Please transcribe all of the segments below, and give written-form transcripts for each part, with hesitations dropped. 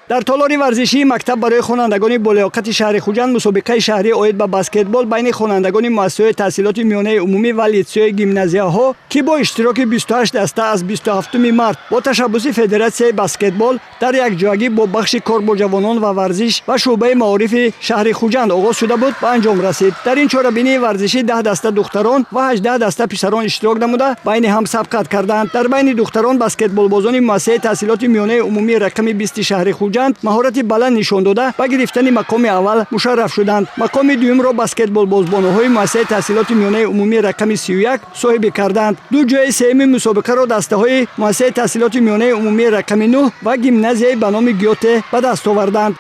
Дар толори варзишии мактаб барои хонандагони болаёқати шаҳри Хуҷанд мусобиқаи шаҳрӣ оид ба баскетбол байни хонандагони муассисаҳои таҳсилоти миёнаи умумӣ ва литсею гимназияҳо, ки бо иштироки 28 даста аз 27 март бо ташаббуси Федератсияи баскетбол дар якҷоягӣ бо бахши кор бо ҷавонон ва варзиш ва шӯъбаи маорифи шаҳри Хуҷанд оғоз шуда буд, ба анҷом расид. Дар ин чорабинии варзишӣ 10 даста духтарон ва 18 даста писарон иштирок намуда, байни ҳам сабқат карданд. Дар байни духтарон баскетболбозони муассисаи таҳсилоти миёнаи умумии рақами 20 шаҳри Хуҷанд маҳорати баланд нишон дода, ба гирифтани мақоми аввал мушарраф шуданд. Мақоми дуюмро баскетболбозбоноҳои муассисаи таҳсилоти миёнаи умумии рақами 31 соҳибӣ карданд. Ду ҷои сеюми мусобиқаро дастаҳои муассисаи таҳсилоти миёнаи умумии рақами 9 ва гимназияи ба номи Гёте ба даст оварданд.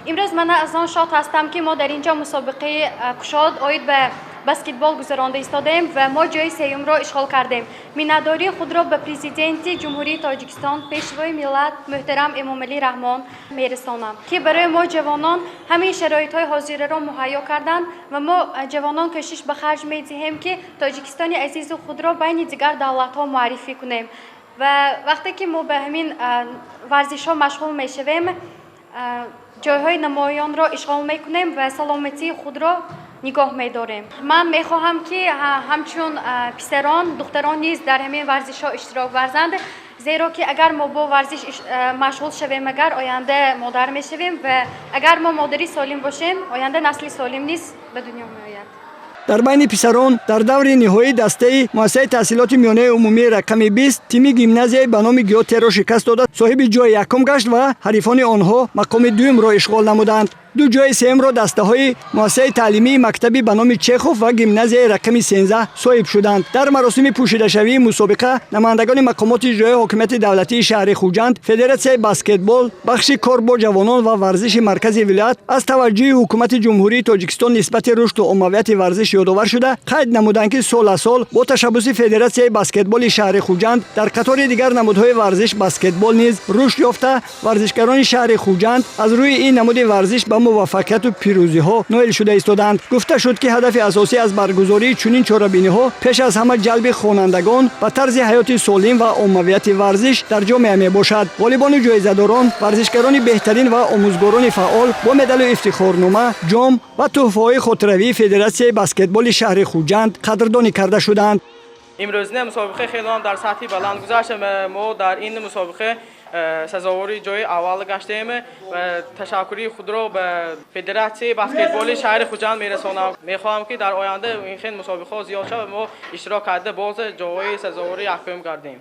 Имрӯз ман аз он шод ҳастам, ки мо дар ин ҷо мусобиқаи кушод оид ба баскетбол гузаронда истодаем ва мо ҷои сеюмро ишғол кардем. Миннатдории худро ба Президенти Ҷумҳурии Тоҷикистон, Пешвои миллат, муҳтарам Эмомалӣ Раҳмон мерасонам, ки барои мо ҷавонон ҳамин шароитҳои ҳозираро муҳайё карданд ва мо ҷавонон кӯшиш ба харҷ медиҳем, ки Тоҷикистони азизу худро байни дигар давлатҳо муаррифӣ кунем. Ва вақте ки мо ба ҳамин варзишҳо машғул мешавем, ҷойҳои намоёнро ишғол мекунем ва саломатии худро нигоҳ медорем. Ман мехоҳам, ки ҳамчун писарон, духтарон низ дар ҳамин варзишҳо иштирок варзанд, зеро ки агар мо бо варзиш машғул шавем, агар оянда модар мешавем ва агар мо модари солим бошем, оянда насли солим низ ба дунё меояд. Дар байни писарон дар даври ниҳоӣ дастаи муассисаи таҳсилоти миёнаи умумии рақами 20 тими гимназияи ба номи Гётеро шикаст дода, соҳиби ҷои якум гашт ва ҳарифони онҳо мақоми дуюмро ишғол намуданд. Ду ҷои сеюмро дастаҳои муассисаи таълимии мактабӣ ба номи Чехов ва гимназияи рақами 13 соҳиб шуданд. Дар маросими пӯшидашавии мусобиқа намояндагони мақомоти иҷроияи ҳокимияти давлатии шаҳри Хуҷанд, Федератсияи баскетбол, бахши кор бо ҷавонон ва варзиши маркази вилоят аз таваҷҷӯҳи ҳукумати Ҷумҳурии Тоҷикистон нисбати рушду оммавияти варзиш ёдовар шуда, қайд намуданд, ки сол аз сол бо ташаббуси Федератсияи баскетболи шаҳри Хуҷанд дар қатори дигар намудҳои варзиш баскетбол низ рушд ёфта, варзишгарони шаҳри Хуҷанд аз рӯи ин намуди варзиш ба муваффақияту пирӯзиҳо ноил шуда истодаанд. Гуфта шуд, ки ҳадафи асосӣ аз баргузории чунин чорабиниҳо пеш аз ҳама ҷалби хонандагон ба тарзи ҳаёти солим ва оммавияти варзиш дар ҷомеа мебошад. Ғолибону ҷоизадорон, варзишгарони беҳтарин ва омӯзгорони фаъол бо медалу ифтихорнома, ҷом ва тӯҳфаҳои хотиравии Федератсияи баскетболи шаҳри Хуҷанд қадрдонӣ карда шуданд. Имрӯзина мусобиқа хеле ҳам дар сатҳи баланд гузашт. Мо дар ин мусобиқа сазовори ҷои аввал гаштем ва ташаккури худро ба Федератсияи баскетболи шаҳри Хуҷанд мерасонам. Мехоҳам, ки дар оянда ин хел мусобиқаҳо зиёд шавад, мо иштирок карда, боз ҷойҳои сазовори якум гардем.